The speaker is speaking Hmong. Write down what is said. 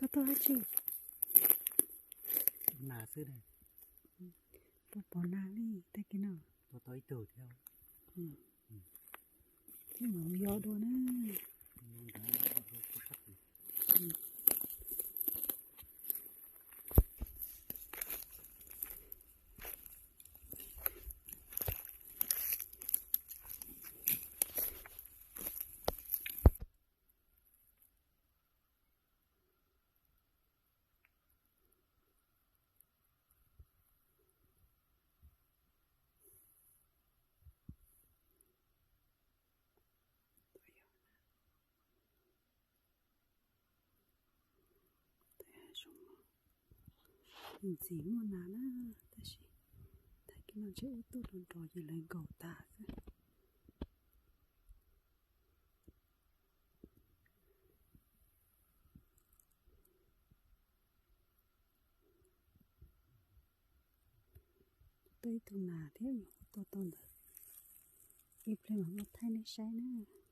Tua tau dab tsi? Nas xwb. Pom pom nas li tag kis no. Tua tau ib tug thiab. Thiab mus yos dua na. Ntxim muaj nas na, tab sis tag kis no ntshe ub tuaj nrov nrov ces lawv nkaum tas xwb. Tua ib tug nas thiab yog tua tau ntawd, ib pliag mam muab thaij nej saib na.